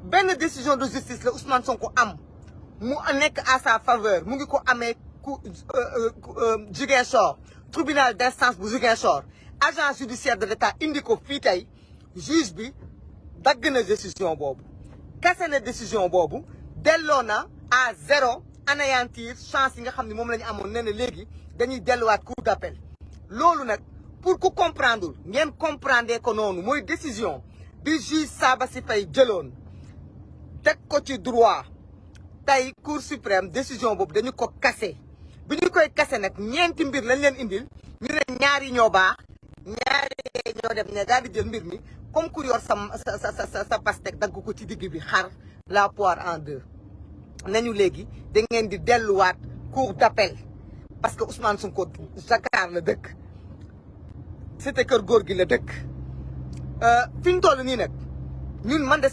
benn décision de justice la Ousmane Sonko am mu nekk à sa faveur mu ngi ko amee Ziguinchor tribunal d'instance bu Ziguinchor agent judiciaire de l'État indi ko fii tey juge bi dagg na décision boobu kase na décision boobu delloo na à zéro anéantir chance yi nga xam ne moom la ñu amoon nee na léegi dañuy delluwaat cour d'appel loolu nag pour ku comprendre ngeen comprendre ko noonu mooy décision bi juge Sabassy Faye jëloon teg ko ci droit tey cour suprême décision boobu dañu ko kase bi ñu koy kase nag ñeenti mbir lañ leen indil ñu ne ñaari ñoo baax ñaari ñoo dem ne daal di jël mbir mi comme ku yor sa pastèque dagg ko ci digg bi xar la poire en deux nañu léegi da ngeen di delluwaat cour d'appel parce que Ousmane Sonko Dakar la dëkk Cité Keur Gorgui la dëkk fi ñu toll nii nag ñun man de